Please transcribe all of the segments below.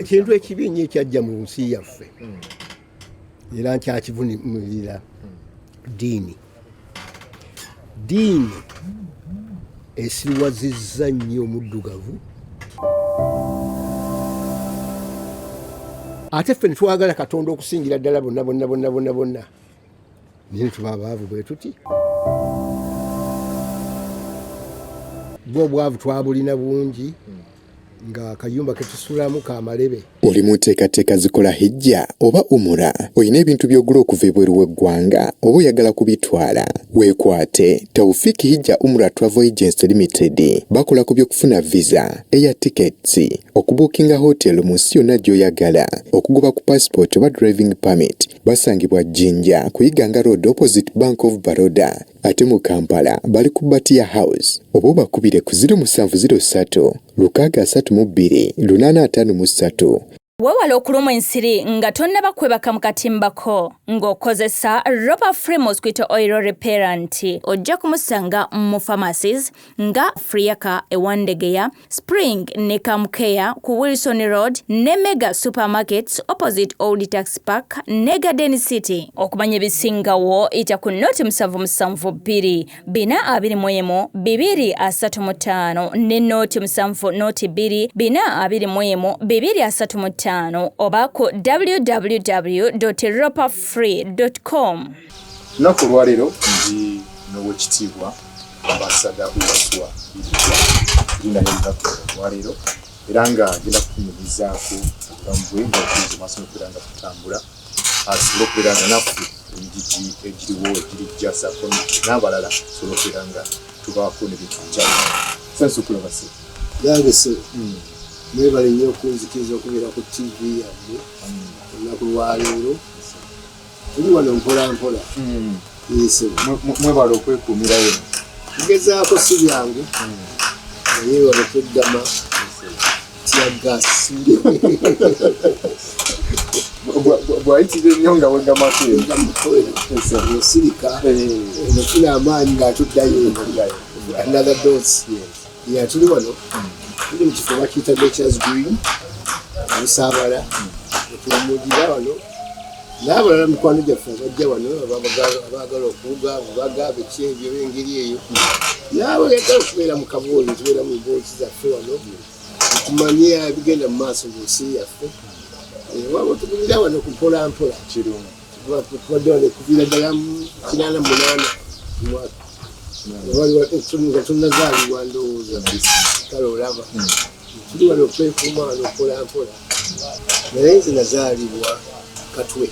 Kintu ekibi ennyo ekyajja mu nsi yaffe era nkyakivumirira ddiini. Ddiini esiruwazizza nnyo omuddugavu ate ffe netwagala Katonda okusingira ddala bonna bonna bonna bonna bonna, naye netuba abaavu bwe tuti. Bwo obwavu twabulina bungi nga akayumba ketusulamu kamalebe. Oli mu nteekateeka zikola hijja oba umura? Olina ebintu by'ogula okuva ebweru w'eggwanga oba oyagala kubitwala? Weekwate Taufik Hijja Umrah Travel Agency Limited. Bakola ku by'okufuna visa, air tickets, okubuukinga hotel mu nsi yonna gy'oyagala, okugoba ku passport oba driving permit. Basangibwa Jinja ku Iganga Road opposite Bank of Baroda. Ate mu Kampala bali ku Batia House oba obakubire ku 0703 632 853. Weewale okulumwa ensiri nga tonnaba kwebaka mu katimbako ng'okozesa Ropa Free Mosquito Oil Repellent. Ojja kumusanga mu pharmacies nga Friaka e Wandegeya, Spring ne Kamcare ku Wilson Road ne Mega Supermarkets opposite Old Tax Park ne Garden City. Okumanya ebisingawo ita ku noti 772 421 235 ne noti 7 noti 2 421 235 oba ku www.ropafree.com. Lunaku olwaleero ndi n'owekitiibwa Ambasada Waswa Birigwa, ndi naye olunaku olwaleero era nga agenda kutunyumizaako obulamu bwe nga otuuze maaso n'okubeera nga tutambula asobole okubeera nga naffe emigigi egiriwo egirijja saako n'abalala tusobole okubeera nga tubaako ne byetujjayo. Sanyusa okulaba ssebo. Nange ssebo mwebale nnyo okunzikiriza okubeera ku TV yammwe olunaku lwaleero. Tuli wano mpola mpola. Mwebale okwekuumirayo. Tugezaako, si byangu naye wano tweggama tear gas. Bwayitira ennyo nga wegamako. Osirika nofuna amaanyi ng'atuddayo another dose. Yeah, tuli wano, tuli mu kifo bakiyita Nature's Green Obusaabala, otuwumulira wano n'abalala mikwano gyaffe abajja wano abaagala okuwuga bubaga biki ebyo engeri eyo naawe yagala okubeera mu kabooli, tubeera mu mboozi zaffe wano tumanye ebigenda mu maaso mu nsi yaffe. Waba tugumira wano ku mpola mpola. Tubadde wano kuviira ddala mu 88 mwaka nga tunnazaalibwa ndowooza. Kale olaba tuli wano okwekuuma wano mpola mpola, naye nze nazaalibwa Katwe.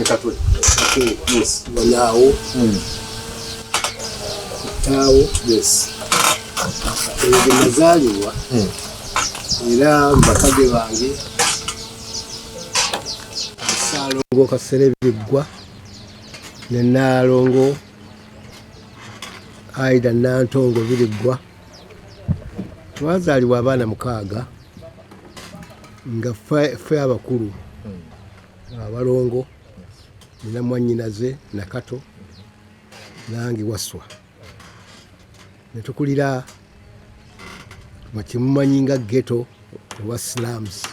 Katwe. Katwe wanaawo taawo eyo gye nazaalibwa era bakadde bange Ssaalongo Kaserebiggwa ne Nnaalongo Aida Nantongo Biriggwa. Twazaalibwa abaana 6 nga ffe abakulu abalongo, nina mwannyinaze Nakato nange Waswa, ne tukulira mu kyemumanyi nga ghetto oba slums,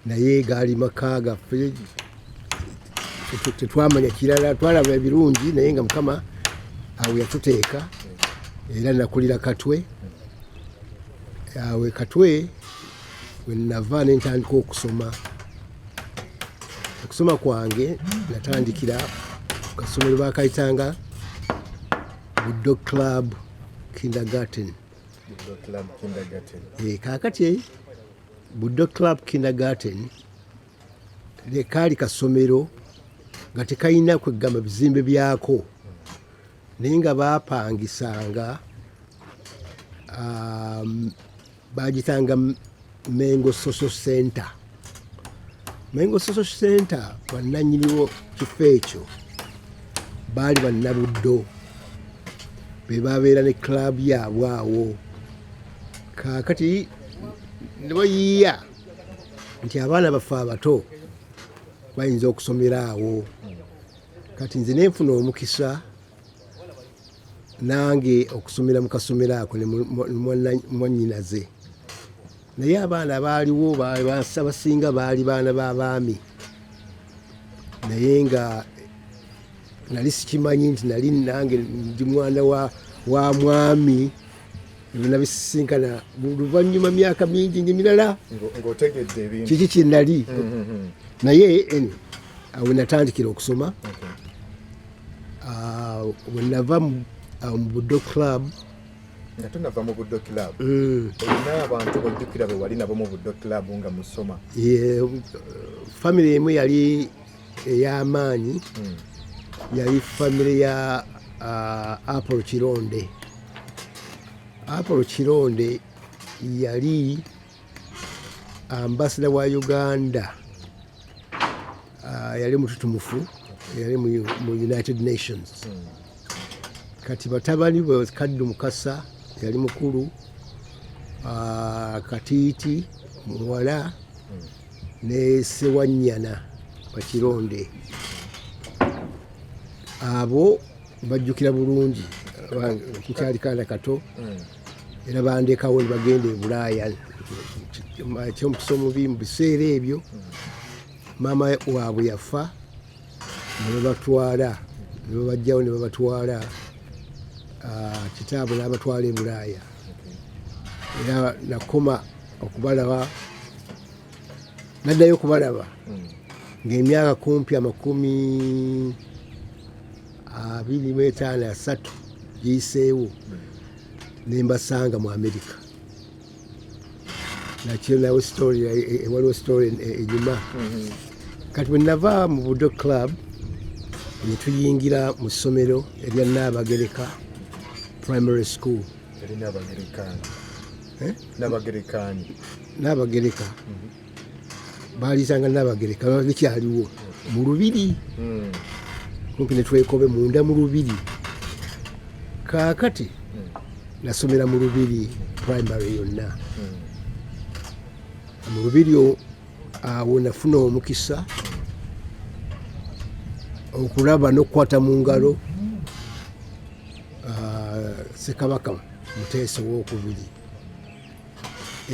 naye gaali maka gaffe, tetwamanya kirala, twalaba ebirungi naye nga Mukama awo yatuteeka. Era nakulira Katwe. Awe Katwe we nava ne ntandika okusoma. Okusoma kwange natandikira ku kasomero bakayitanga Buddo Club Kindergarten. Kaakati Buddo Club Kindergarten kaali kasomero nga tekalina kwegamba bizimbe byako, naye nga bapangisanga bagitanga Mengo Social Center. Mengo Social Center bannanyiniwo kifo ekyo baali bannabuddo be babeera ne club yaabwe awo. Kaakati ne bayiiya nti abaana baffe abato bayinza okusomera awo. Kati nze nenfuna omukisa nange okusomera mu kasomero ako ne mwannyinaze. Naye abaana baaliwo basinga baali baana b'abaami, naye nga nali sikimanyi nti nali nange ndi mwana wa mwami. Ebyo nabisisinkana luvannyuma, myaka mingi ngemirala. Ng'otegedde ebintu. Kiki kyenali. Naye awo natandikira okusoma. Bwe nava mu Buddo Club. Nga tonava mu Buddo Club, olina abantu bojjukira be wali nabo mu Buddo Club nga musoma? Famire emu yali ey'amaanyi, yali famire ya Apollo Kironde. Apollo Kironde yali ambassador wa Uganda, yali mututumufu, yali mu United Nations. Kati batabani bwe, Kaddu Mukasa yali mukulu, Katiiti muwala, ne Sewanyana Bakironde. Abo bajjukira bulungi, nkyali kaana kato, era bandekawo ne bagenda e Bulaaya. Ekyomukisa omubi, mu biseera ebyo maama waabwe yafa, ne babatwala, ne babajjawo, ne babatwala, kitaabwe n'abatwala e Bulaaya. Era nakoma okubalaba, naddayo okubalaba ng'emyaka kumpi 25, 30 giyiseewo, ne mbasanga mu Amerika. Nakyo nawo story, waliwo story enyuma. Kati bwe nava mu Buddo Club ne tuyingira mu ssomero erya Nnaabagereka Primary School. Yali Naabagerekaani? Eh? Naabagerekaani? Nnaabagereka, baaliyitanga Nnaabagereka, likyaliwo mu Lubiri, kumpi ne Twekobe, munda mu Lubiri. Kaakati nasomera mu Lubiri Primary yonna. Mu Lubiri awo nafuna omukisa okulaba n'okukwata mu ngalo Ssekabaka Muteesa Owokubiri.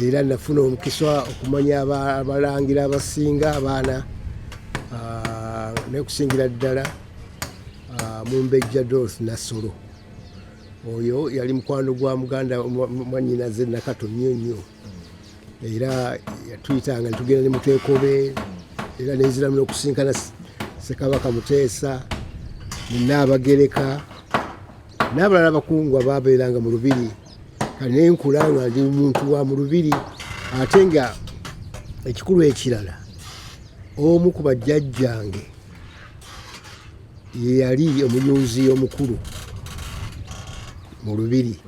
Era nafuna omukisa okumanya abalangira abasinga abaana, nekusingira ddala Mumbejja Dorothy Nassolo. Oyo yali mukwano gwa muganda mwanyinaze Nakato nnyo nnyo, era yatuyitanga netugenda ne Muteekobe, era nenziramu n'okusinkana Ssekabaka Muteesa Nenaabagereka n'abalala abakungu ababeeranga mu Lubiri. Kale nenkula nga ndi muntu wa mu Lubiri. Ate nga ekikulu ekirala, omu ku bajjajjange ye yali omuyunzi omukulu mu Lubiri,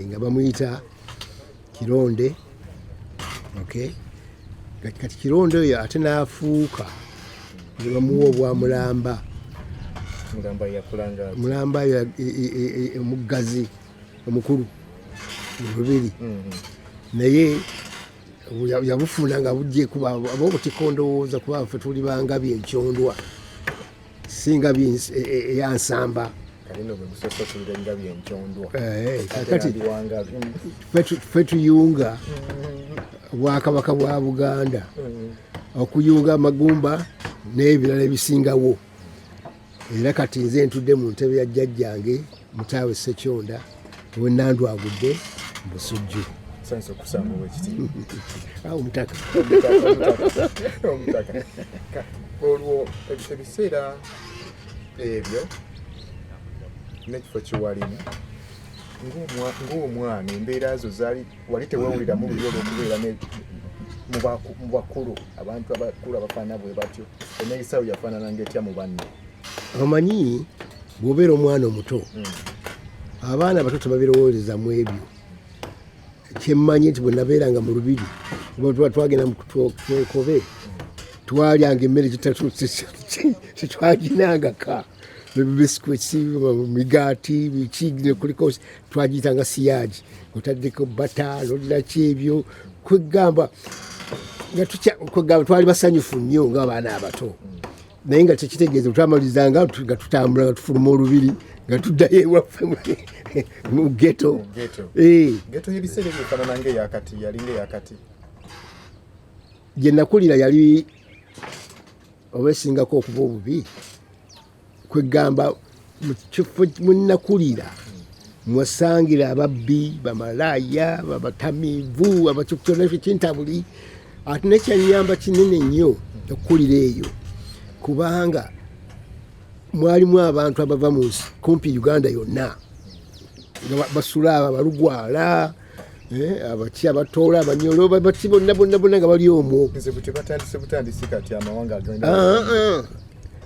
nga bamuyita Kironde. Okay. Kati Kironde oyo ate n'afuuka ne bamuwa obwa Mulamba. Mulamba yakulanga? Mulamba omuggazi omukulu mu Lubiri, naye yabufuna nga bujje kuba ab'obutiko, ndowooza, kuba ffe tuli bangabi enkyondwa, si ngabi eyansamba. Kalino gwe gusoose okulira engabi enkyondwa. Kakati Ate wangabi. Ffe tuyunga obwakabaka bwa Buganda, okuyunga amagumba n'ebirala ebisingawo. Era kati nze ntudde mu ntebe ya jjajjange Mutaawe Sekyonda Owenandwagudde mu Busujju. Sansa okusanga, owekitiibwa. Awo omutaka. Omutaka. Olwo ebiseera ebyo n'ekifo kiwalimu ng'omwana, embeera zo zaali wali tewewuliramu luli olw'okubeera mu bakulu, abantu abakulu abafaanana bwe batyo? Eneeyisawo yafaanana ng'etya mu banne? Omanyi bw'obeera omwana omuto, abaana abato tebabirowooleza mu ebyo. Kyemmanyi nti bwe nabeeranga mu Lubiri, oba tuba twagenda mu Twekobe, twalyanga emmere tetwaginangaka, biscuits, migaati, biki, kuliko twagiyitanga siyaagi, otaddeko bata noliraki, ebyo kwegamba nga kwegamba twali basanyufu nnyo ng'abaana abato. Naye nga tekitegeeza twamalizanga nga tutambula nga tufuluma olubiri. Nga tuddayo ewaffe mu ghetto. Eh. Ghetto y'ebiseera ebyo efaanana ng'eyakati, yali ng'eyakati. Gye nakulira yali oba esingako okuba obubi, kwegamba mu kifo mwenakulira mwasangira ababbi, bamalaaya, babatamiivu, abakintabuli. Ate nekyanyamba kinene nnyo okukulira eyo, kubanga mwalimu abantu abava mu nsi kumpi Uganda yonna, nga basula abo abalugwala, eh, abaki, abatoola, abanyolo, bati bonna bonna bonna nga bali omwo. Ah, ah.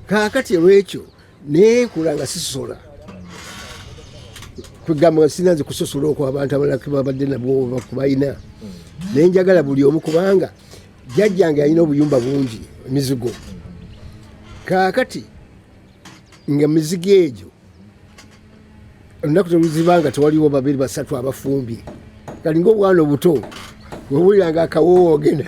Kaakati olwekyo nenkula nga sisosola, kwegamba sina nze kusosola okwo abantu abalala babadde nabwo kubalina, naye njagala buli omu, kubanga jjajjange yalina obuyumba bungi emizigo. Kaakati nga mizigo egyo olunaku teluziba nga tewaliwo babiri basatu abafumbye. Kati ngaobwana obuto wewuliranga akawoowo ogenda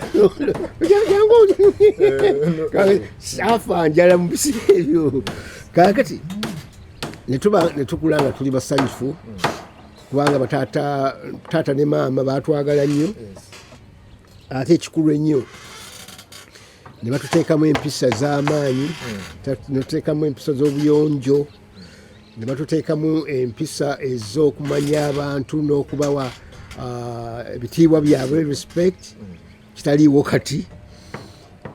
afa njala mu biseera ebyo. Kaakati netukula nga tuli basanyufu, kubanga bataata, taata ne maama batwagala nnyo, ate ekikulu ennyo ne batuteekamu empisa z'amaanyi, ne tuteekamu empisa z'obuyonjo, ne batuteekamu empisa ez'okumanya abantu n'okubawa ebitiibwa byabwe, respect, kitaliiwo kati.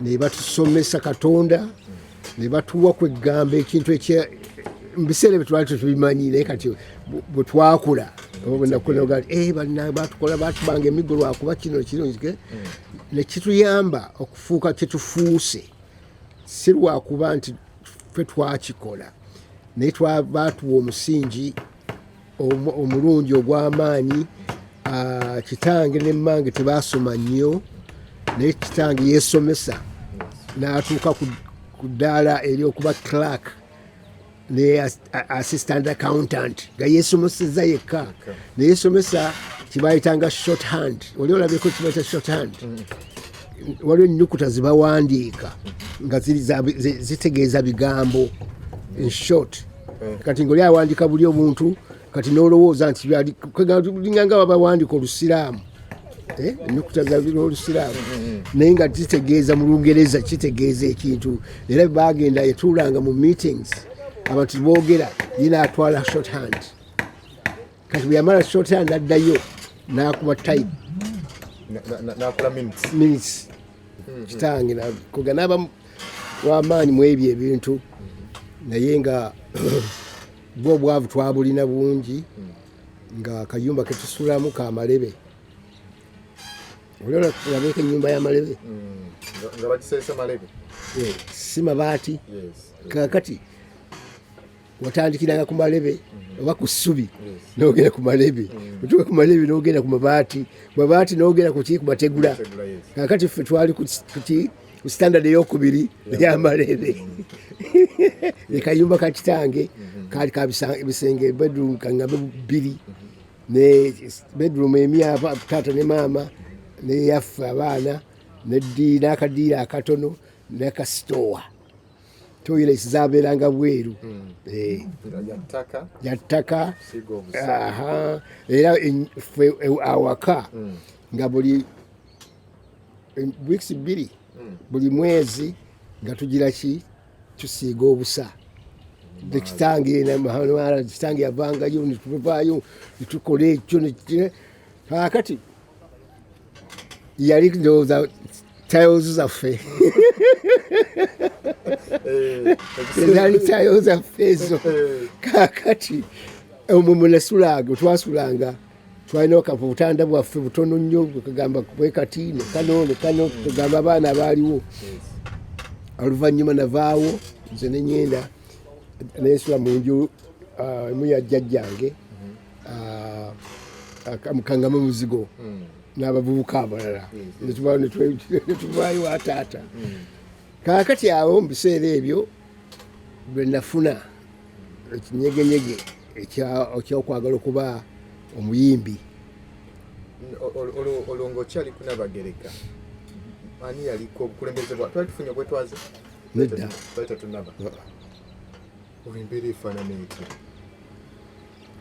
Ne batusomesa Katonda, ne batuwa kwegamba ekintu ekya mu biseera ebyo twali tetubimanyi, naye kati bwe twakula eh, batukola batubanga emiggo lwakuba kino kino, ne kituyamba okufuuka kyetufuuse, si lwakuba nti ffe twakikola, naye batuwa omusingi omulungi ogw'amaanyi. Kitange ne mmange tebasoma nnyo, naye kitange yeesomesa n'atuuka ku ddaala ery'okuba clerk ne assistant accountant, nga yeesomeseza yekka. Neyesomesa kibayitanga short hand. Oli olabyeko kibayita short hand? Waliwo ennyukuta zibawandiika nga zitegeeza bigambo in short. Kati ngaoli awandiika buli obuntu, kati nolowooza nti linganga babawandiika olusiraamu, eh, ennyukuta z'olusiraamu, naye nga zitegeeza mu Lungereza kitegeeza ekintu. Era bagenda yatuulanga mu meetings, abantu boogera, ye naatwala short hand. Kati bwe yamala short hand addayo n'akuba type. Nakola minutes. Minutes. Kitange koga n'aba w'amaanyi mu ebyo ebintu, naye nga bwo obwavu twabulina bungi, nga akayumba ketusulamu kamalebe. Oli olabeko ennyumba y'amalebe? Nga bagiseresa malebe. Eh, si mabaati. Kakati watandikiranga ku malebe oba ku ssubi, nogenda ku malebe, otuuka ku malebe nogenda ku mabaati, mabaati nogenda ku ki, ku mategula. Mategula, yes. Kakati ffe twali ku ku standard eyokubiri ey'amalebe. Ekayumba ka kitange kaali ka bisenge, bedroom kaŋŋambe bbiri, ne bedroom emu taata ne maama, neyaffe abaana, n'akadiiro akatono n'akasitowa. Toilets zabeeranga bweru. Eh, Ya ttaka. Ya ttaka. Siga obusa. Aha. Era ffe awaka nga buli weeks 2, buli mwezi nga tugira ki, tusiiga obusa. Kitange kitange yavangayo netuvaayo netukola ekyo. Kakati yali ndowooza tiles zaffe, ezaali tiles zaffe ezo. Kakati omwo mwenasulanga, twasulanga, twalina obutanda bwaffe butono nnyo, kagamba bwekati nekano nekano, kugamba abaana abaaliwo. Oluvannyuma navaawo nze nenyenda nensula mu nju emu ya jjajjange mukangama muzigo n'abavubuka abalala, netuvaayo wa taata. Kaakati awo mu biseera ebyo lwe nafuna ekinyegenyege ekyokwagala okuba omuyimbi. Olwo ng'okyali kunabagereka, ani yaliko obukulembeze bwa twali tufunye obwetwaze? Nedda. Twali tetunaba. Olwo embeera efaanana etya?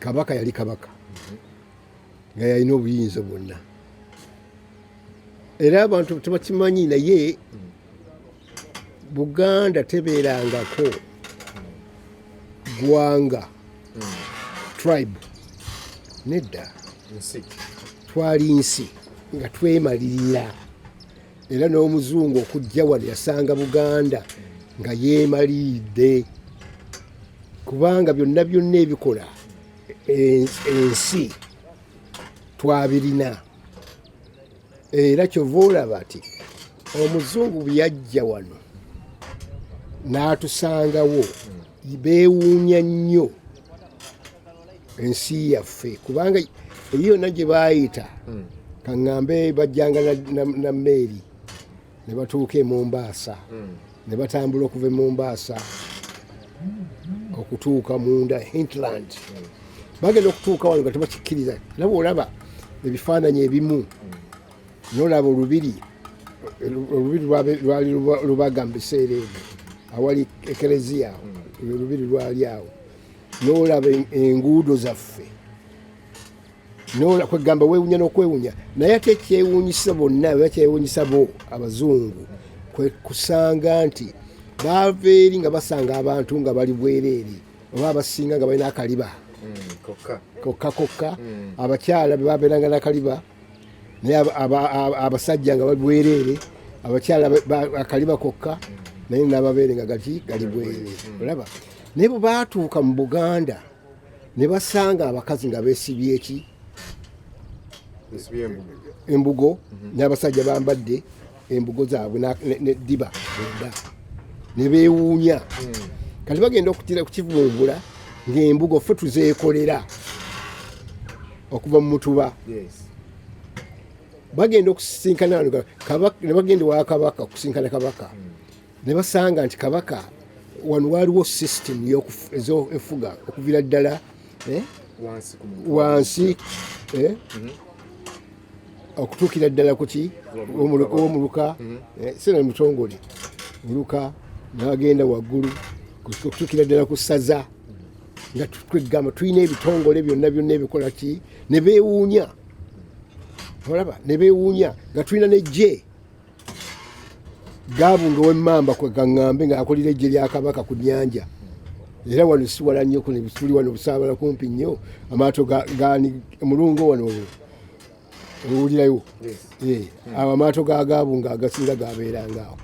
Kabaka yali kabaka nga yalina obuyinza bwonna, era abantu tebakimanyi, naye Buganda tebeerangako ggwanga, tribe, nedda. Nsi. Twali nsi nga twemalirira, era n'omuzungu okujja wano yasanga Buganda nga yeemaliridde, kubanga byonna byonna ebikola ensi twabirina. Era kyova olaba ti omuzungu bwe yajja wano n'atusangawo, beewuunya nnyo ensi yaffe, kubanga eyo yonna gye baayita, kaŋŋambe, bajjanga na meeri ne batuuka e Mombaasa, ne batambula okuva e Mombaasa okutuuka munda hinterland. Bagenda okutuuka wano nga tebakikkiriza. Era bw'olaba ebifaananyi ebimu, nolaba olubiri, olubiri lwali Lubaga mu biseera ebyo, awali ekereziya awo, olubiri lwali awo. Nolaba enguudo zaffe, kwegamba weewunya n'okwewunya. Naye ate ekyewuunyisa bonna, oba kyewuunyisa bo abazungu, kwe kusanga nti baava eri nga basanga abantu nga bali bwereere, oba abasinga nga balina akaliba Kokka. Kokka kokka. Abakyala be babeeranga n'akaliba, naye abasajja nga bali bwereere. Abakyala akaliba kokka, naye n'ababeere nga gati gali bwereere, olaba. Naye bwe baatuuka mu Buganda ne basanga abakazi nga beesibye eki? Besibye embugo. Embugo, n'abasajja bambadde embugo zaabwe neddiba edda, ne beewuunya. Kati bagenda okutira kukivumbula ng'embugo ffe tuzeekolera okuva mu mutuba. Bagenda okusisinkana wano ne bagenda ewa kabaka okusinkana kabaka, ne basanga nti kabaka wano waliwo system efuga okuviira ddala Wansi ku muntu. Wansi okutuukira ddala kuki omuluka, sina mutongole muluka, n'agenda waggulu okutuukira ddala ku ssaza, nga twegamba tulina ebitongole byonna byonna ebikola ki. Ne beewuunya, olaba, ne beewuunya nga tulina nejje Gaabunga w'emmamba, kwe kaŋŋambe, ng'akolera eggye lya kabaka ku nnyanja. Era wano si wala nnyo, kuno tuli wano Busaabala kumpi nnyo, amaato gani mulungo wano owulirayo. Awo amaato ga Gaabunga agasinga gabeeranga awo.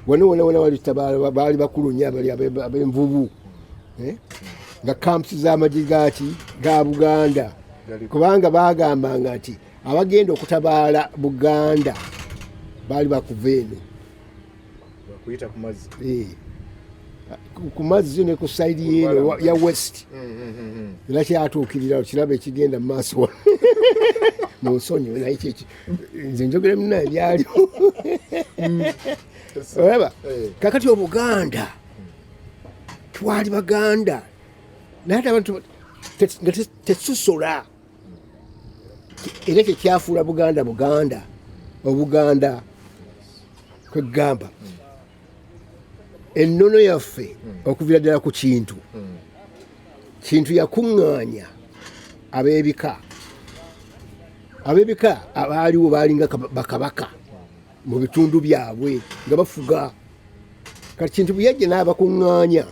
Wano wona wona wali tutabaala, baali bakulu nnyo abali ab'envubu, nga camps z'amagye gaki ga Buganda, kubanga bagambanga nti abagenda okutabaala Buganda baali bakuva eno. Kuyita ku mazzi. Ku mazzi ne ku side yeeno ya west. Era kyatuukirira, kiraba ekigenda mu maaso wano mu nsonyi, naye kyeki nze njogera munaye byaliwo, olaba. Kakati Obuganda twali Baganda, naye ate abantu nga tetusosola, era kyekyafuula Buganda Buganda. Obuganda kwegamba ennono yaffe okuvira ddala ku Kintu. Kintu yakuŋŋaanya ab'ebika. Ab'ebika abaaliwo baalinga bakabaka mu bitundu byabwe nga bafuga. Kati Kintu bwe yajja n'abakuŋŋaanya,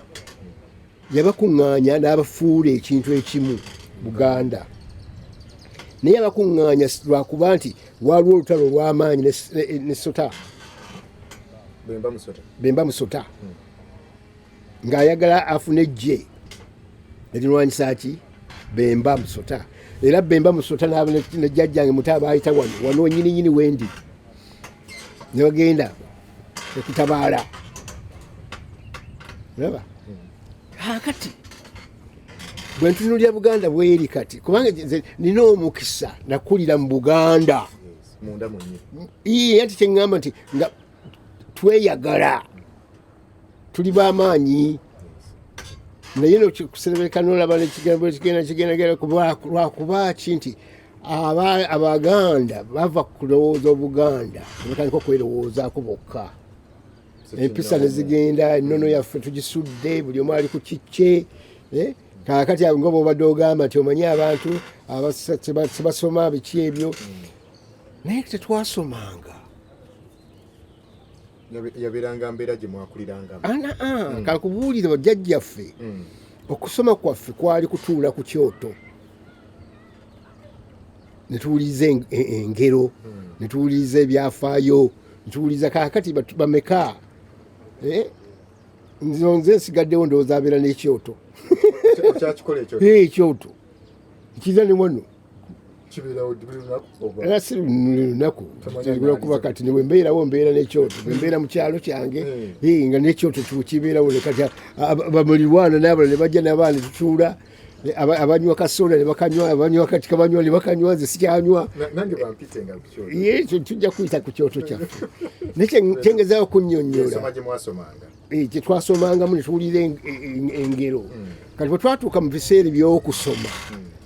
yabakuŋŋaanya n'abafuula ekintu ekimu, Buganda. Naye abakuŋŋaanya lwakuba nti waliwo olutalo olw'amaanyi ne Sota. Bemba Musota. Bemba Musota ng'ayagala afune ejje erirwanyisa ki Bemba Musota. Era Bemba Musota ne jjajjange muto abaayita wano wano nyini nyini wendi, ne bagenda okutabaala, olaba. Kakati bwe ntunulira Buganda bweri kati, kubanga nze nina omukisa nakulira mu Buganda. Munda mwennyini. Ii, anti kyeŋŋamba nti nga tweyagala, tuli b'amaanyi, naye nokuserebeka nolaba nekigambo kigenda kigenda genda lwakuba ki nti Abaganda bava kulowooza Obuganda nebatandika okwerowoozaako bokka, empisa nezigenda, ennono yaffe tugisudde, buli omu ali ku kikye. Kaakati awo nga bwobadde ogamba nti omanyi abantu tebasoma biki ebyo, naye tetwasomanga. Yabeeranga mbeera gye mwakulirangamu. Anaa kankubuulire, bajjajjaffe, okusoma kwaffe kwali kutuula ku kyoto ne tuwuliriza engero, ne tuwuliriza ebyafaayo, ne tuwuliriza. Kaakati bameka? Eh? Nze nsigaddewo, ndowooza abeera n'ekyoto. Okyakikola ekyo? Eh, ekyoto kiza ne wano. Kibeerawo buli lunaku oba? Era si lunaku. Tomanyi. Lwakuba kati ne bwembeerawo mbeera n'ekyoto, bwembeera mu kyalo kyange, nga n'ekyoto kibeerawo. Ne kati bamulirwana n'abalala ne bajja n'abaana tutuula, abanywa kasoda ne bakanywa, abanywa kati kabanywa ne bakanywa, nze sikyanywa. Nange bampite nga ku kyoto. Ye, ekyo tujja kuyita ku kyoto kyaffe, naye kyengezaako kunnyonnyola Ensoma gye mwasomanga. Eh, gye twasomangamu ne tuwulira engero. Kati bwe twatuuka mu biseera ebyokusoma,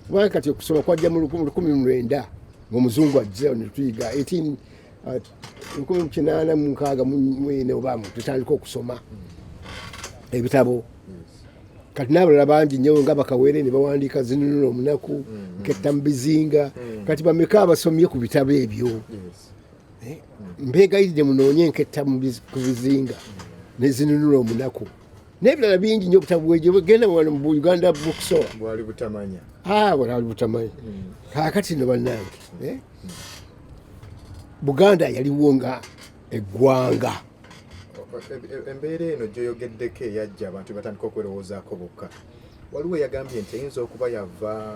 kubanga kati okusoma kwajja mu 1900 ng'omuzungu ajja ne tuyiga 18 1864 oba mu tutandika okusoma ebitabo. Kati n'abalala bangi nnyo nga bakawere ne bawandiika Zinunula Omunaku, Nketta mu Bizinga. Kati bameka abasomye ku bitabo ebyo? Mbeegayiridde munoonye Nketta ku Bizinga ne Zinunula Omunaku n'ebirala bingi nnyo. Obutabo bwegyo genda wano mu Uganda Bookstore. Bwali butamanya. Ah, bwali butamanya. Kaakati no bannange, eh? Buganda yaliwo nga eggwanga. Embeera eno gyoyogeddeko eyajja abantu batandika okwerowoozaako bokka, waliwo eyagambye nti eyinza okuba yava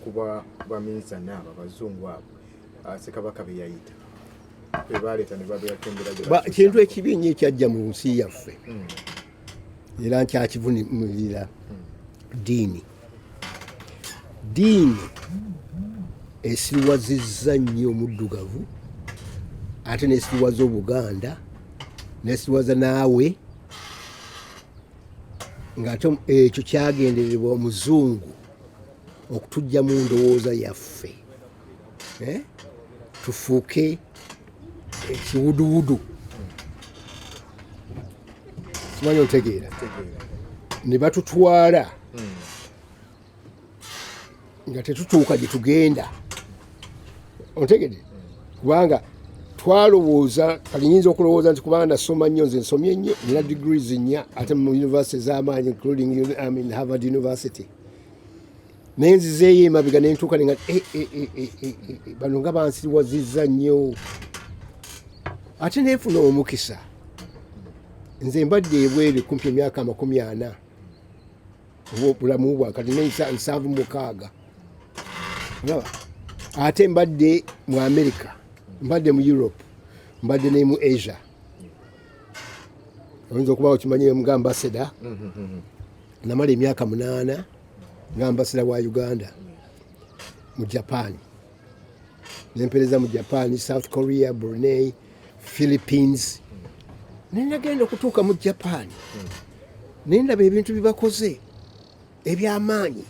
kuba baminsani abo abazungu abo, Ssekabaka be yayita be baleeta ne babeerako embeera gye bakyusa. Kintu ekibi nnyo ekyajja mu nsi yaffe, era nkyakivumirira, ddiini. Ddiini esiriwazizza nnyo omuddugavu, ate nesiriwaza Obuganda, nesiriwaza naawe, ng'ate ekyo kyagendererwa omuzungu okutujja mu ndowooza yaffe, eh? Tufuuke ekiwuduwudu, simanyi ontegeera, ne batutwala nga tetutuuka gye tugenda, ontegedde? Kubanga twalowooza, kati nyinza okulowooza nti kubanga nasoma nnyo, nze nsomye nnyo, nina degrees nnya ate mu university ez'amaanyi, including, I mean, Harvard University, naye nzizeeyo emabega nentuuka nenga eh, eh, eh, eh, eh, eh, bano nga bansiriwazizza nnyo. Ate nenfuna omukisa, nze mbadde ebweru kumpi emyaka 40 oba obulamu bwa kati neyisa 76, olaba, ate mbadde mu America, mbadde mu Europe, mbadde ne mu Asia. Oyinza okuba okimanyi nga ambassador, namala emyaka 8 nga ambassador wa Uganda mu Japan, nempereza mu Japan, South Korea, Brunei, Philippines. Nenagenda okutuuka mu Japan nendaba ebintu byebakoze ebyamaanyi,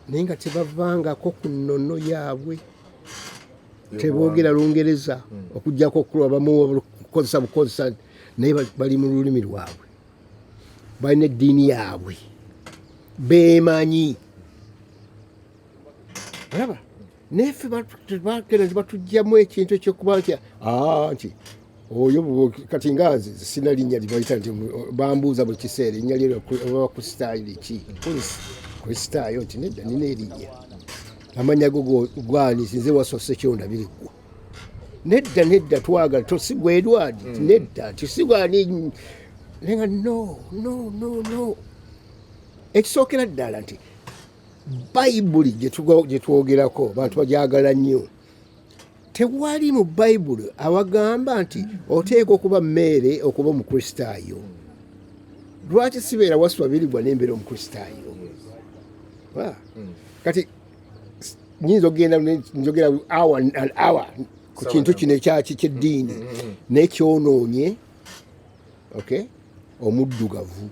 naye nga tebavangako ku nnono yaabwe, teboogera Lungereza okugjako okulabamu kukozesa bukozesa, naye bali mu lulimi lwabwe, balina eddiini yaabwe beemanyi, olaba. Naye ffe bagenda nti batugjamu ekintu ekyokuba nti nti oyo kati nga nze sina linnya libayita nti bambuuza buli kiseera erinnya lye oba Kristaayo liki, Kristaayo, nti nedda, nina erinnya, amannya go gwani? Nze Wasoose Kyonda Biriggwa. Nedda, nedda, twagala tosigwa Edward. Nedda, nti sigwani, naye nga no, no, no, no. Ekisookera ddala nti Bayibuli gye twogerako bantu bagyagala nnyo. Tewali mu Bayibuli awagamba nti oteekwa okuba mmeere okuba omukristaayo. Lwaki sibeera Waswa Birigwa nembeera omukristaayo? Kati nyinza okugenda njogera hour and hour ku kintu kino ekyaki kyeddiini, naye kyonoonye, okay, omuddugavu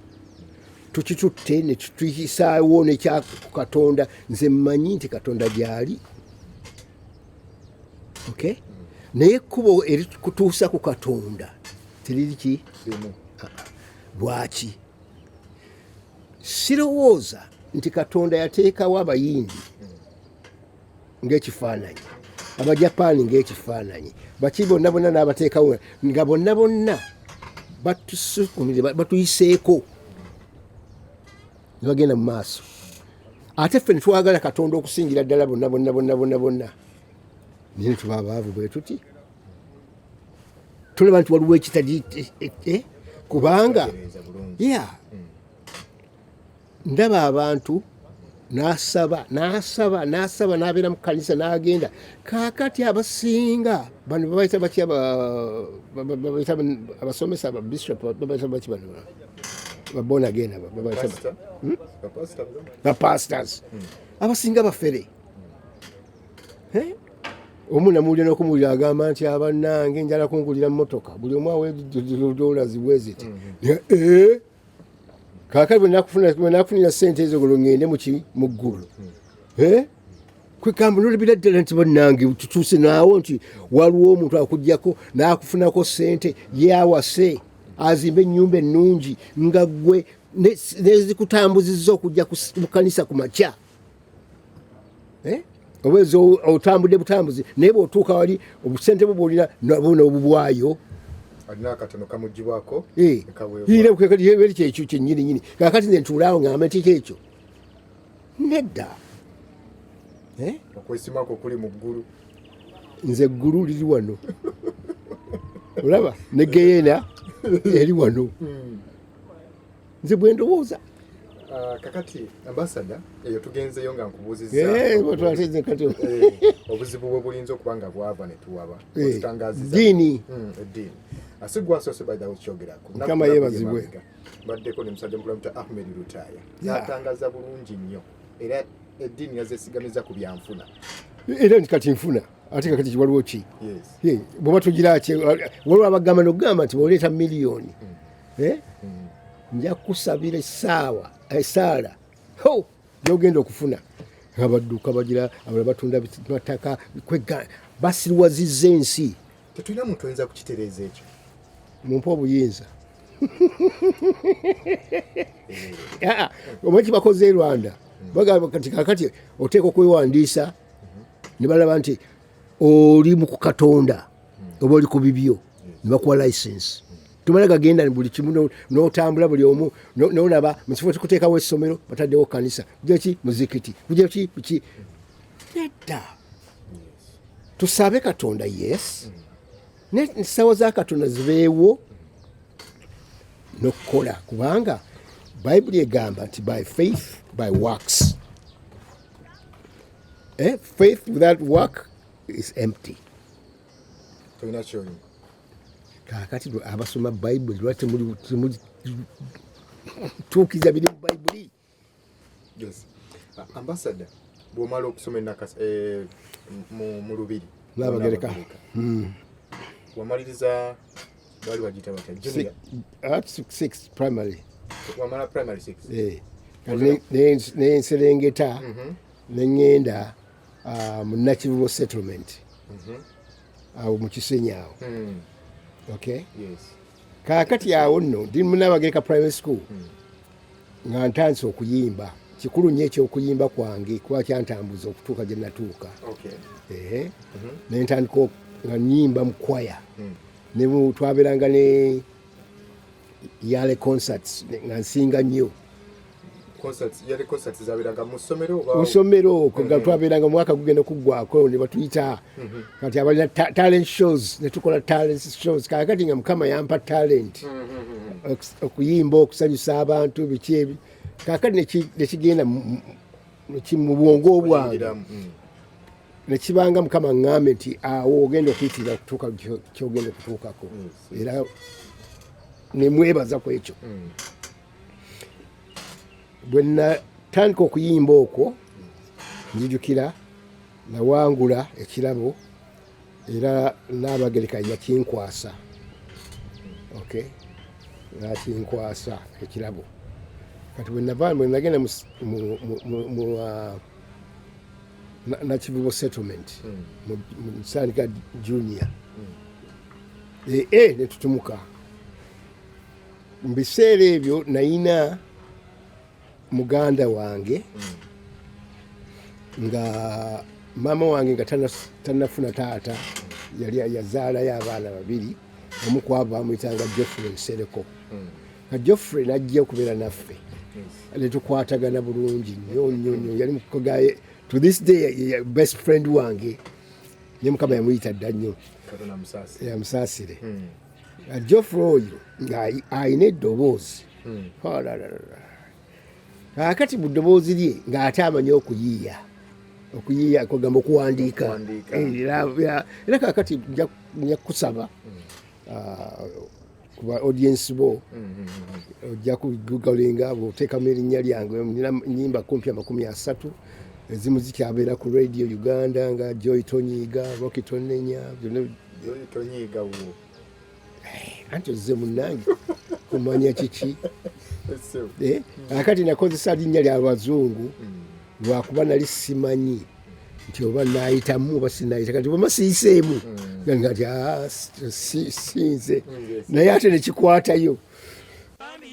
tukitutte ne tutuyisaawo nekya Katonda. Nze mmanyi nti Katonda gyali, okay, naye ekkubo erikutuusa ku Katonda teriri ki? Lwaki? Sirowooza nti Katonda yateekawo Abayindi ng'ekifaananyi, Abajapaani ng'ekifaananyi, baki bonna bonna n'abateekawo nga bonna bonna batusukumire, batuyiseeko ne bagenda mu maaso, ate ffe netwagala Katonda okusingira ddala bonna bonna bonna bonna bonna, naye netuba abaavu bwe tuti. Tulaba nti waliwo ekitali eh, kubanga ya ndaba abantu n'asaba n'asaba n'asaba n'abeera mu kanisa n'agenda. Kaakati abasinga bano babayita baki? Babayita abasomesa, ababishop, babayita baki bano ba born again? Babayita bapastors. Abasinga bafere. Eh? Omu namuwulira n'okumuwulira agamba nti, "Abannange, njala kungulira mmotoka, buli omu awe dollars bweziti." Eh? Kaakati bwe nakufunira sente ezo, golo ŋŋende muki mu ggulu. Eh? Kwegamba nolabira ddala nti bannange, tutuuse naawo nti waliwo omuntu akugjako n'akufunako sente, ye awase azimbe ennyumba ennungi, nga ggwe nezikutambuzizza okujja mu kanisa ku makya. Eh? Oba ezo otambudde butambuzi, naye bw'otuuka wali obusente bwo bwolina nabwo n'obubwayo. Alina akatono kamugibwako. Eh, nekaweebwa. Eri kyekyo kyennyini nyini. Kakati nze ntuulaawo ngambe nti kyekyo nedda. Eh? Okwesimako kuli mu ggulu. Nze eggulu liri wano, olaba ne geyeena eri wano, nze bwe ndowooza. Ah, kakati ambassador, eyo tugenzeyo nga nkubuuzizza Eh, bwe kati Eh, obuzibu bwe bulinza okuba nga bwava ne tuwaba. Eh, Otutangaziza. Ddiini. Eddiini asigwasoose by the way kyogerako. Mukama yeebazibwe. Baddeko ne musajja mukulu amuyita Ahmed Lutaaya, n'atangaza bulungi nnyo, era eddiini yazeesigamiza ku byanfuna. Era nti kati nfuna, ate kakati waliwo ki? Yes. Ye, bw'oba tugira ki, waliwo abagamba nokugamba nti bw'oleeta miliyoni, eh, nja kukusabira essaawa esaala ho gyogenda okufuna. Abadduka bagira, abalala batunda mataka, kwega basiriwazizza ensi. Tetulina muntu oyinza kukitereeza ekyo? Mumpe obuyinza. Ah, omanyi kibakoze e Rwanda? Bagamba kati kakati oteeka okwewandiisa ne balaba nti oli mu kukatonda oba oli ku bibyo, ne bakuwa license. Tumala gagenda buli kimu n'otambula buli omu n'olaba mu kifo kikuteekawo essomero bataddewo kanisa, ki muzikiti, ki ki. Nedda, tusabe Katonda, yes, n'essaawa za Katonda zibeewo n'okukola, kubanga Bayibuli egamba nti by faith, by works. Eh? Faith without work is empty. Tolina kyolina. Kaakati abasoma Bayibuli, lwaki temuli tuukiriza biri mu Bayibuli? Yes. Ah, ambassador, bw'omala okusoma eh, mu lubiri Naabagereka. Wamaliriza bali bagiyita batya, junior? Six primary. Wamala primary six. Eh. Kati nenserengeta neŋŋenda mu Nakivubo settlement awo mu Kisenyi awo. Okay. Yes. Kaakati awo nno ndi mu Naabagereka primary school nga ntandise okuyimba. Kikulu nnyo ekyokuyimba kwange kuba kyantambuza okutuuka gye natuuka. Ehe. Ne ntandika nga nyimba mu kwaya, ne twabeeranga ne yearly concerts nga nsinga nnyo. Concerts, yali concerts zabeeranga mu ssomero oba? Mu ssomero okwo nga twabeeranga omwaka gugenda kuggwako ne batuyita kati abalina talent shows, ne tukola talent shows. Kakati nga Mukama yampa talent okuyimba, okusanyusa abantu, biki ebi. Kakati nekigenda mu bwongo bwange. Oyingiramu, Nekibanga Mukama ŋŋambe nti awo ogenda okuyitirira okutuuka kyogenda okutuukako, era nemwebaza ku ekyo. Bwe natandika okuyimba okwo, nzijukira nawangula ekirabo, era Naabagereka yakinkwasa. Okay, nakinkwasa ekirabo. Kati bwe nava, bwe nagenda mu Nakivubo settlement mu Sanika junior, ee, netutumuka. Mu biseera ebyo nayina Muganda wange nga maama wange nga tannafuna taata yali yazaalayo abaana babiri, omu ku abo bamuyitanga Geoffrey Nsereko. Nga Geoffrey n'ajja okubeera naffe ne tukwatagana bulungi nnyo nnyo nnyo. Yali mukugaye, to this day best friend wange, ne Mukama yamuyita dda nnyo, yamusaasire. Geoffrey oyo ng'alina eddoboozi, kaakati mu ddoboozi lye ng'ate amanyi okuyiiya, okuyiiya kugamba okuwandiika. Era kaakati nja kusaba kuba audience bo ojja kugooglinga bw'oteekamu erinnya lyange, nina nnyimba kumpi 30, ezimu zikyabeera ku Radio Uganda nga Joy Tonyiiga, Rocky Tonenya, byonna. Tonyiiga wo. Anti ozze munnange kumanya kiki. Akati nakozesa linnya lyabazungu lwakuba nali simanyi nti oba nayitamu oba sinayita. Kati bwema siyiseemu nga nti sinze, naye ate nekikwatayo.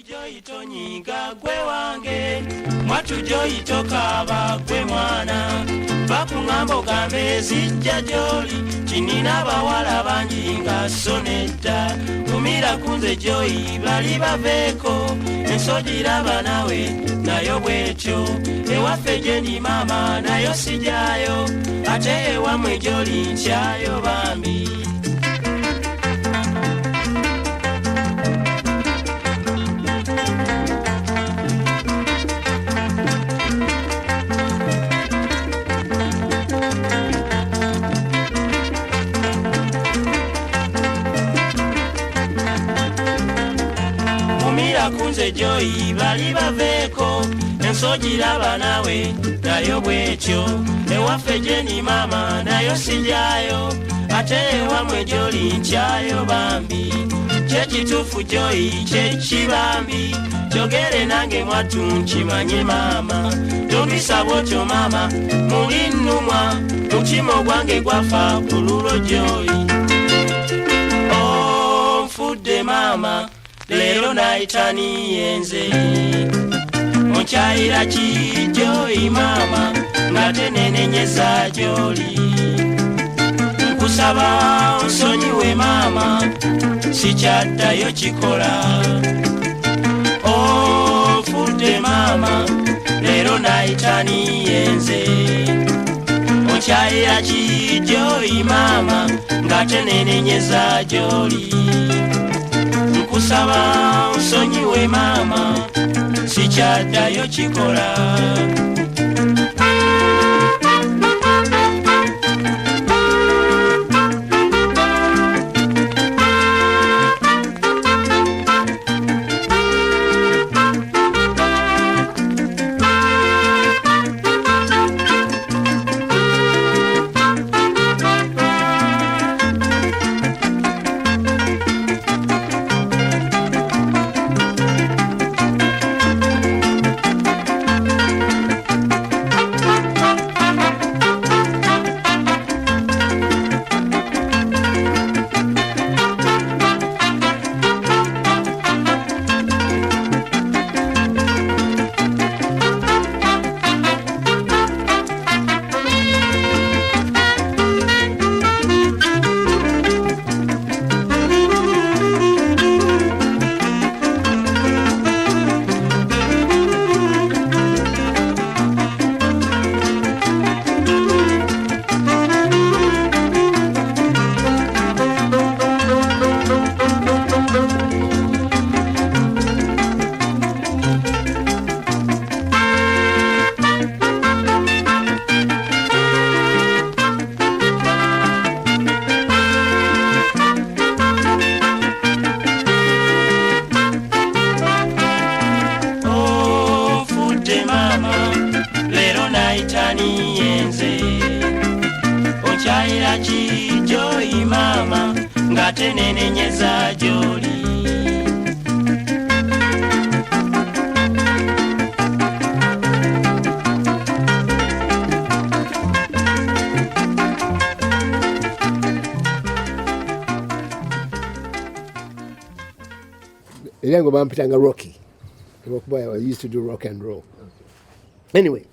Joy tonyiiga gwe wange, mwatu Joy tokaaba gwe mwana, bakuŋŋamba ogambe zijja gy'oli kinina abawala bangi nga so nedda, gumira ku nze Joy bali baveeko, ensogiraba nawe nayo bwetyo, ewaffe gye ndi maama nayo sijaayo, ate ewammwe gy'oli nkyayo bambi. Kunze Joy bali baveeko, ensogiraba nawe nayo bwetyo, ewaffe gye ndi maama nayo sijaayo, ate ewammwe gy'oli nkyayo bambi, kyekituufu Joy kyekibambi, kyogere nange mwattu nkimanye maama, tondisa bwotyo maama muli nnumwa, mutima ogwange gwafa ku lulwo Joy. Onfudde maama leero nayitaniye nze, onkyayira ki Joy maama ng'ate nenenyeza gy'oli, nkusaba onsonyiwe maama sikyaddayo kikola. Onfudde maama leero nayitaniye nze, onkyayira ki Joy maama ng'ate nenenyeza gy'oli, nkusaba onsonyiwe maama sikyaddayo kikola. Onkyayira ki Joy maama ng'ate nenenyeza gy'oli. Era nga bampitanga Rocky. Olwokuba I used to do rock and roll. Anyway,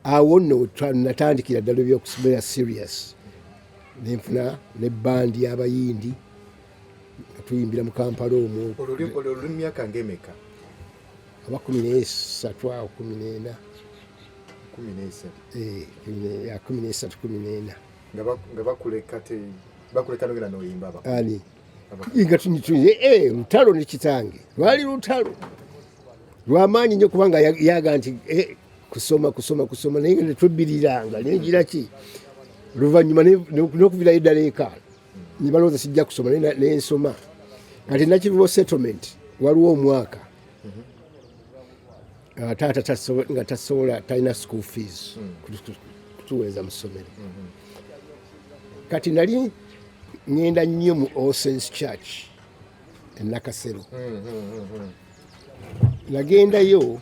awo nno natandikira ddala ebyokubeera serious, nenfuna ne bandi y'abayindi nga tuyimbira mu Kampala omwo. Olwo luli mu myaka ng'emeka? Aba 13 awo, 14. 13. Eh, ya, 13, 14. Nga bakuleka bakuleka nogenda noyimba ani nga eh, lutalo ne kitange lwali lutalo lwamaanyi nnyo, kubanga yaga nti eh, kusoma, kusoma, kusoma, naye nga netwebbiriranga nengira ki. Luvannyuma n'okuvirayo ddala eka ne balowooza sijja kusoma, naye nensoma. Kati Nakivubo settlement waliwo omwaka nga taata nga tasobola, talina school fees kutuweeza mu ssomero. Kati nali ŋŋenda nnyo mu All Saints Church e Nakasero. Nagendayo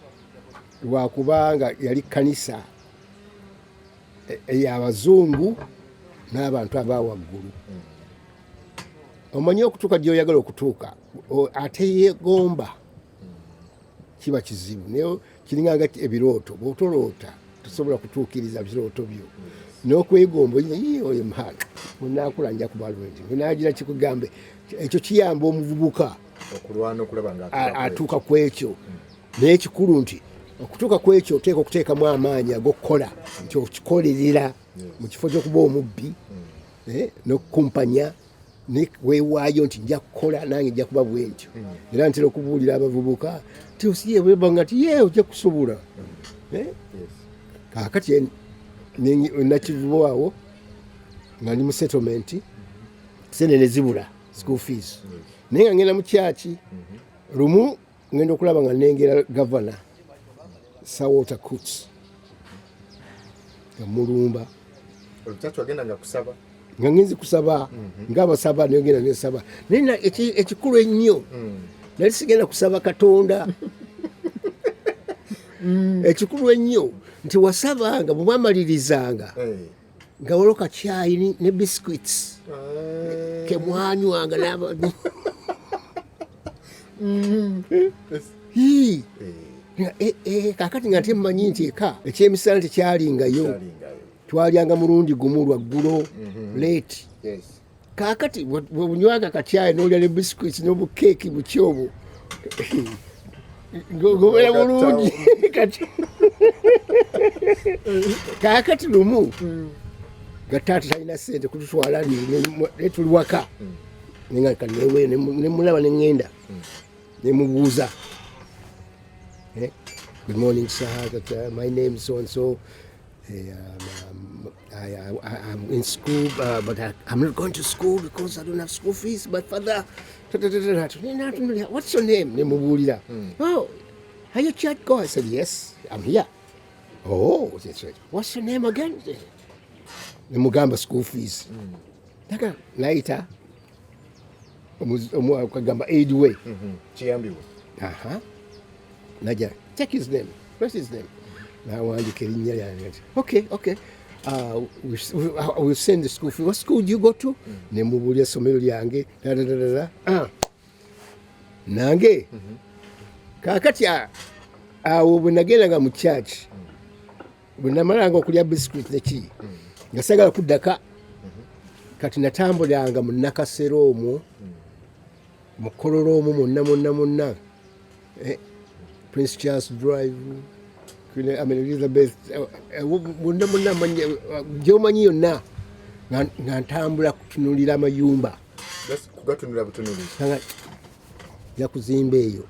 lwakubanga yali kanisa ey'abazungu n'abantu abawaggulu. Omanyi okutuuka gy'oyagala okutuuka ate yeegomba kiba kizibu, naye kiringanga ebirooto, bw'otoloota tosobola kutuukiriza birooto byo n'okwegomba. Oyinza, "Yee, oyo mwana bwenakula nja kuba lwenti, bwenagira." Kikugambe ekyo kiyamba omuvubuka okulwana okulaba nga atuuka ku ekyo. Naye ekikulu nti okutuuka ku ekyo oteeka okuteekamu amaanyi ag'okukola nti okikolerera mu kifo ky'okuba omubbi eh, n'okukumpanya, ne weewaayo nti nja kukola nange nja kuba bwe ntyo. Era ntera okubuulira abavubuka nti osiye bwebanga nti ye ojja kusobola. Eh? Kaakati Nakivubo awo nga ndi mu settlement, sente ne zibula, school fees, naye nga ngenda mu kyaki. Lumu ngenda okulaba nga nengera gavana Sir Walter Coutts nga mulumba. Olutaatu wagenda nga kusaba? Nga ngenzi kusaba ngaabasaba, nengenda nesaba, naye ekikulu ennyo nali sigenda kusaba Katonda. Ekikulu ennyo nti wasabanga, bwe mwamalirizanga nga waliwo kacyayi ne biscuits kemwanywanga Hii. Eh, eh, kakati nga nte mmanyi nti eka ekyemisana tekyalingayo. Kyalingayo. Twalyanga mulundi gumu lwaggulo late. Kakati bwebunywaga kacyayi nolya ne biscuits n'obukeeki buki obwo, ng'obeera bulungi. Kati kakati lumu nga taata talina sente kututwala, ne tuli waka, nenga kanewe nemulaba, neŋŋenda nemubuuza, "Eh, good morning sir, that, my name is so and so. I'm in school, but I'm not going to school because I don't have school fees. My father, what's your name?" Nemubuulira. "Oh, are you church goer?" I said, "Yes, I'm here." "Oh, that's right. What's your name again?" Nemugamba school fees. Naga nayita kagamba aid way. Kiyambiwe. Aha. Naja, "Check his name. What's his name?" Nawandika erinnya lyange. Okay. We'll send the school fee. What school do you go to?" Nemubuulira essomero lyange. Da, da, da, da, da. Ah. Nange. Kaakati awo bwe nagendanga mu church, bwe namalanga okulya biscuit neki, nga sagala kuddaka. Kati natambulanga mu Nakasero omwo, mu Kololo omwo mwonna mwonna mwonna. Eh, Prince Charles Drive, Queen, I mean Elizabeth, eh, eh, mwonna mwonna gyomanyi yonna, nga ntambula kutunulira amayumba. Just kugatunula butunulizi. Nga nja kuzimba eyo.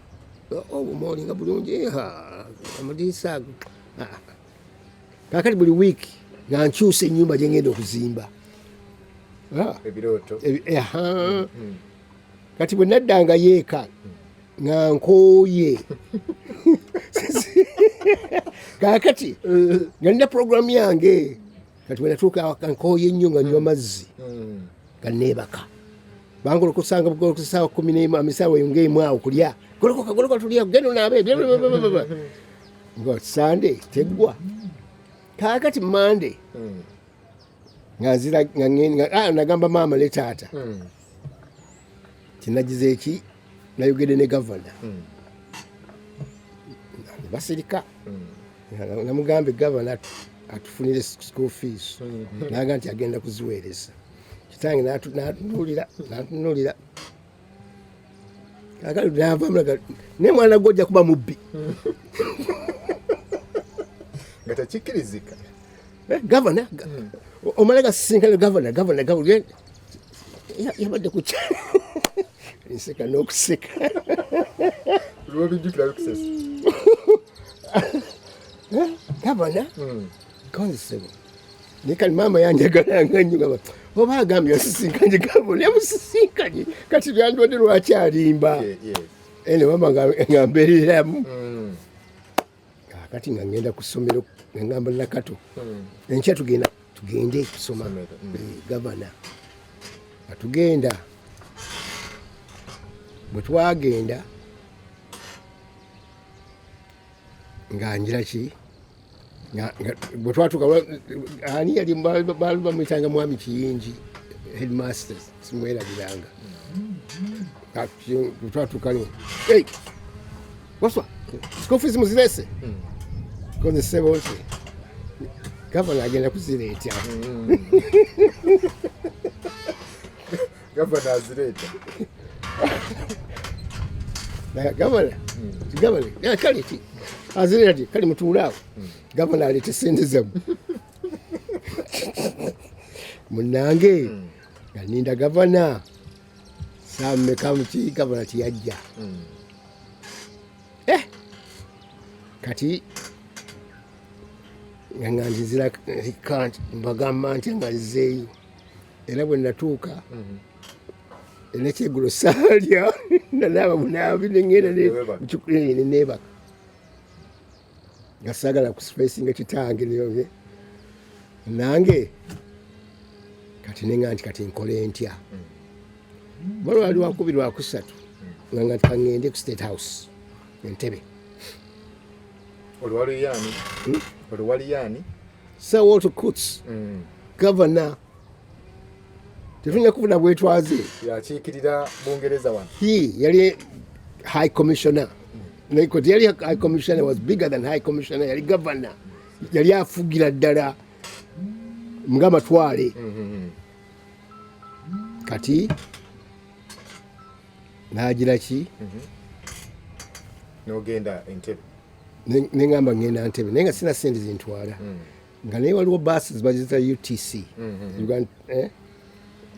Obumooli nga bulungi, ha, amadirisa ago. Ah. Kaakati buli wiiki nga nkyusa ennyumba gye ngenda okuzimba. Ah. Ebirooto. Aha. Kati bwe naddangayo eka nga nkooye. Kaakati nga nina puroguramu yange. Kati bwe natuuka awaka nkooye nnyo, nga nywa mazzi, nga neebaka. Bangolokusanga bugolokosa saawa 11, amisaawa eyo ng'emu awo kulya, "Golokoka, golokoka, tulya, genda onaabe." Nga Sande teggwa. Kaakati Mande nga nzira nga ah, nagamba maama ne taata kinagize eki, nayogedde ne gavana. Basirika. Namugambe gavana atufunire school fees, naga nti agenda kuziweereza. Kitange natunuulira, natunuulira, kakali navamu, naye mwana gwe ojja kuba mubbi. Nga tekikkirizika. Gavana omala gasisinkana gavana, gavana, gavana yabadde ku nseka n'okuseka. Lwobijjukira bikusesa. Gavana konzisebo, naye kati maama yanjagalanga nnyo, gamba oba agambye yasisinkanye gavana, yamusisinkanye, kati byandibadde lwaki alimba? Ene maama nga mbeereramu. Kakati nga ngenda ku ssomero, nga ngamba Nakato, enkya tugenda, tugende kusoma. Gavana nga tugenda. Bwe twagenda nga ngira ki, bwe twatuuka, ani yali, baali bamuyitanga Mwami Kiyingi, headmaster, simwerabiranga. Bwe twatuuka, "Hey, Waswa, school fees muzirese?" Koze ssebo nti gavana agenda kuzireeta. Gavana azireeta. Gavana, gavana kale ki azireeta ti kale mutuule awo, gavana aleete sente zammwe. Munange nga ninda gavana saa mmeka muki, gavana tiyajja. Eh, kati nga nzizira kanti mbagamba nti nga nzizeeyo, era bwe natuuka nekyeggulo saalya, nanaaba bunaabi nengenda neneebaka nga saagala kufacinga kitange. Nange kati nenga nti kati nkole ntya? Balwali lwakubiri lwakusatu nga nga nti kaŋŋende ku State House Entebe. Olwo wali yaani? Olwo wali yaani? Sir Walter Coutts, governor. Tetulina kufuna bwetwaze. Yakiikirira Bungereza wano. He yali high commissioner. Naye yali high commissioner was bigger than high commissioner, yali governor, yali afugira ddala ng'amatwale. Kati n'agira ki? N'ogenda Entebe. Neŋŋamba ŋŋenda Ntebe, naye nga sina sente zintwala, nga naye waliwo baasi baziyita UTC. Uganda,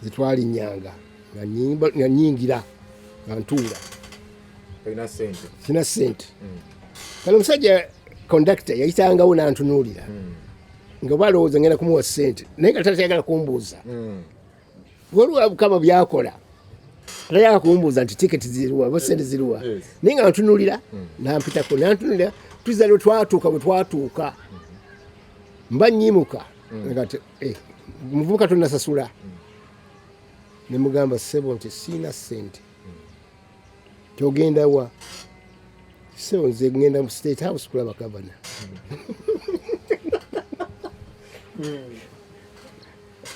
zitwalinnyanga nga nyingira nga ntuula. Olina sente? Sina sente. Kale omusajja conductor yayitangawo n'antunuulira nga balowooza ngenda kumuwa sente, naye nga tatayagala kumbuuza. Waliwo Mukama byakola, tayagala kumbuuza nti tiketi ziriwa oba sente ziriwa. Naye nga ntunuulira, nampitako nantunuulira tuza lwe twatuuka. Bwe twatuuka mba nyimuka nga ti, "Eh, muvubuka, tonasasula?" Ne mugamba, "Ssebo," nti siina sente. "Kyogenda wa?" "Ssebo, nze ngenda mu State House kulaba gavana."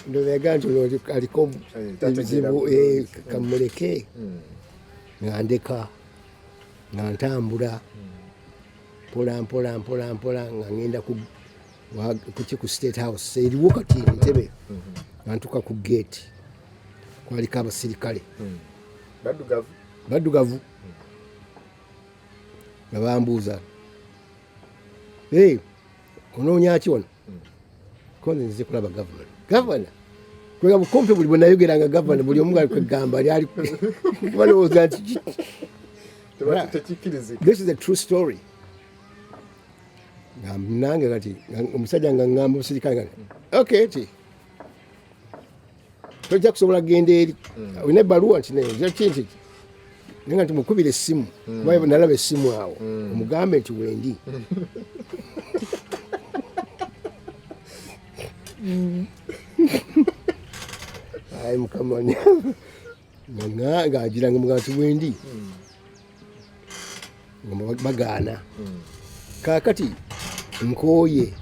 Ndowooza yagaa nti ono aliko tategeera ebizibu, bulungi. Kamuleke. Nga ndeka nga ntambula mpola mpola mpola mpola nga ngenda kuki, ku State House eriwo kati Entebe. Nga ntuka ku gate, kwaliko abasirikale. Baddugavu? Baddugavu, nga bambuuza, "Hey, onoonya ki wano?" "Konze nzize kulaba gavana." Gavana kwega bukumpi buli bwe nayogeranga gavana, buli omu kwegamba lyali balowooza nti Tekikkirizika. This is a true story. Nga nange kati omusajja nga ŋŋamba omusirikale nga okay ti tojja kusobola kugenda eri, olina ebbaluwa? Nti naye ki nti naye nga nti mukubira essimu, kuba nalaba essimu awo, omugambe nti wendi. Ayi Mukama, ngaagira nga mugamba nti wendi, nga bagaana. Kaakati nkooye,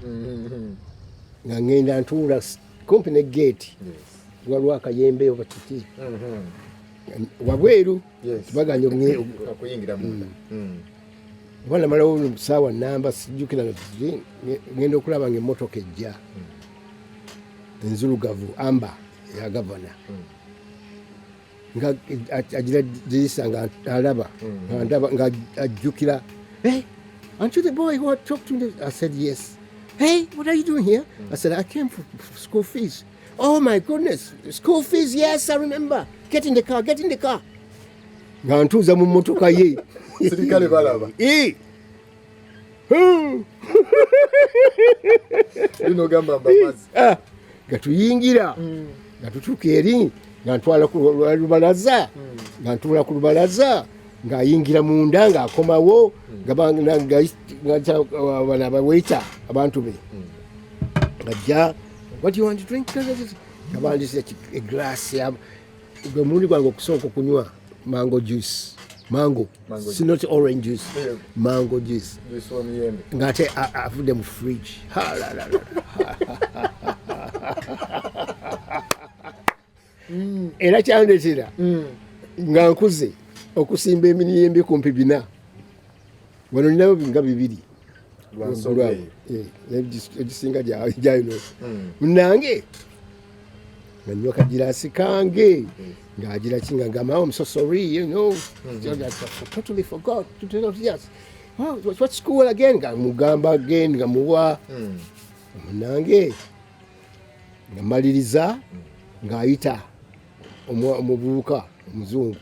nga ŋŋenda ntuula kumpi ne geeti, waliwo akayembe oba kiki wabweru, tibaganya okuyingira munda. Oba namalawo saawa namba sijjukira, ngenda okulaba nga emmotoka ejja enzirugavu amba ya gavana, nga agira dirisa nga alaba nga ndaba nga ajjukira, "Hey, aren't you the boy who had talked to me?" I said, "Yes." "Hey, what are you doing here?" I said, "I came for school fees." "Oh my goodness, school fees, yes, I remember. Get in the car, get in the car." Nga ntuuza mu mmotoka ye. Sirikale balaba. Eh. Lino gamba mbamazi. Ah, nga tuyingira, nga tutuuka eri, nga ntwala ku lubalaza, nga ntuula ku lubalaza, ng'ayingira munda, ng'akomawo, nga bano abawaita abantu be ngajja, "What do you want to drink?" Nga bandise eglass. Gwe mulundi gwange okusooka okunywa mango juice, mango, Mango. Si not orange juice, Yeah. mango juice. Juice w'emiyembe. Ng'ate avudde mu fridge. Ha, la, la, la. Era kyandeetera nga nkuze okusimba emiyembe kumpi bina. Wano ninayo nga bibiri. Lwa nsonga eyo. Eh, egisinga gyayino munange nga nywa kagiraasi kange, ng'agira ki, nga ngamba, "Oh, I'm so sorry, I totally forgot. Yes. Oh, what school again?" Nga mugamba again, nga muwa munange, nga maliriza, ng'ayita omuvubuka omuzungu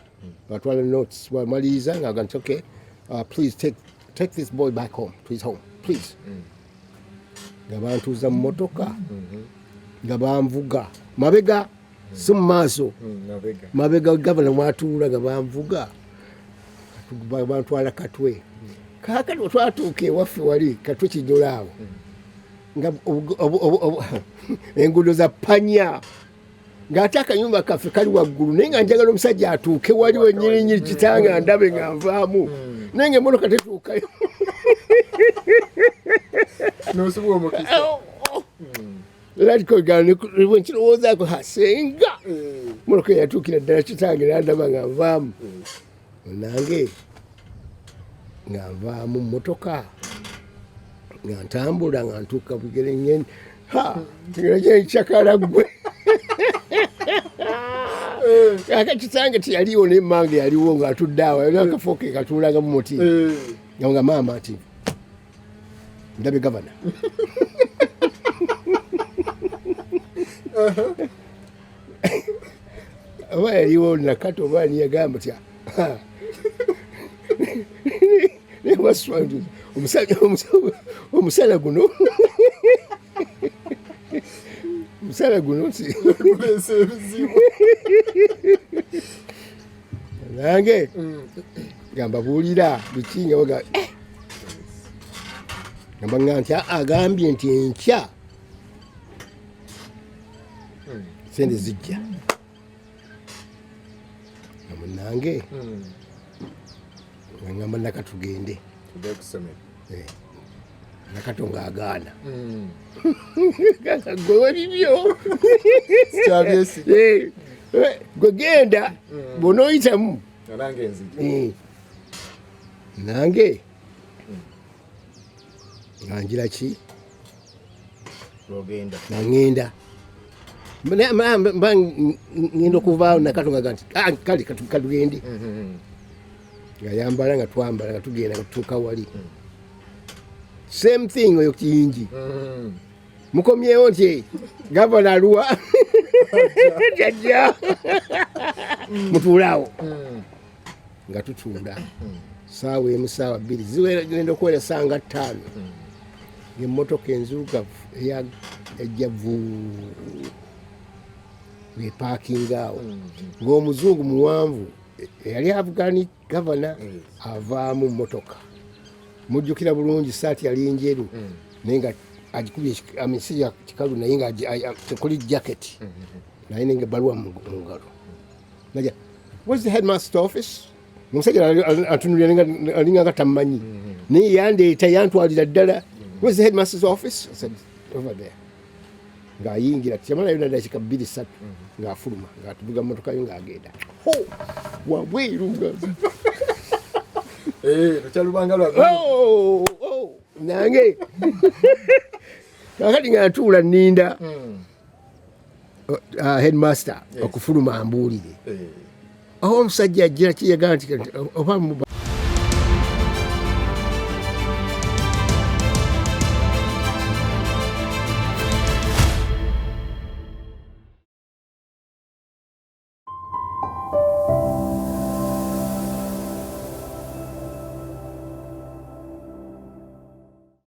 ng'atwala notes. Bwamaliriza ng'aga nti, "Okay, please take this boy back home, please, home please." Nga bantuuza mu motoka, nga banvuga mabega, si mu maaso. Mabega. Mabega gavana mwatuula, nga banvuga, bantwala Katwe. Kakati wetwatuuka ewaffe wali Katwe Kinyola awo, nga enguudo za panya, ng'ate akanyumba kaffe kali waggulu, naye nga njagala omusajja atuuke wali wenyininyini kitanga ndabe nga nvaamu, naye nga emmotoka tetuukayo. Nosubwa omukisa. Nkirowoozaako hasenga motoka eyatuukira ddala kitange nandaba nga nvaamu, nange nga nvaamu motoka, nga ntambula, nga ntuuka bigere ngeni nkyakala gwe aka kitange teyaliwo, naye mange yaliwo ng'atudde awo akafo ke katuulanga mu muti, nga maama nti, "Ndabye gavana." Oba yaliwo Nakato oba ani yagamba ti waswa nti omusala guno, omusala guno nti Guleese ebizibu. Nange nga mbabuulira biki, nga baga, "Eh." Nga baŋŋamba nti, "Ah, agambye nti enkya sente zijja." Nga munange nga ŋŋamba naka tugende. Tudde ku ssomero. Eh, Nakato ng'agaana, gwe webibyo. Sikyabyesiga. Eh, eh, gwe genda bw'onooyitamu. Nga nange nzija. Eh. Nange nga ngira ki. Lwogenda. Nga ŋŋenda mba ŋŋenda okuvaawo, Nakato nga nti, "Ah, kale katugende." Nga yambala, nga twambala, nga tugenda, nga tutuuka wali, same thing, oyo kiyingi, "Mukomyewo," nti, "Gavana aluwa?" "Jajja, mutuulaawo." Nga tutuula saawa emu, saawa 2 ziwegenda okuwera saa nga 5, ngaemmotoka enzirugavu ejja vu ng'epaakinga awo, ng'omuzungu muwanvu eyali avugani gavana avaamu mmotoka. Mujjukira bulungi, saati yali njeru, naye nga agikubye I mean, si ya kikalu, naye nga tekuli jacket, naye nga ebbaluwa mu ngalo. Naja, "Where's the headmaster office?" Omusajja atunulira alinga nga tammanyi, naye yandeeta yantwalira ddala. "Where's the headmaster's office?" I said, "Over there." Ng'ayingira, teyamalayo na dakika 2 3, ng'afuluma, ng'atuvuga mmotoka yo, ng'agenda. Ho, wabweru nga Eh, lukyalubanga lwa Oh, oh, nange kakati nga ntuula nninda headmaster okufuluma ambuulire. Oba omusajja ajja kiyagala nti oba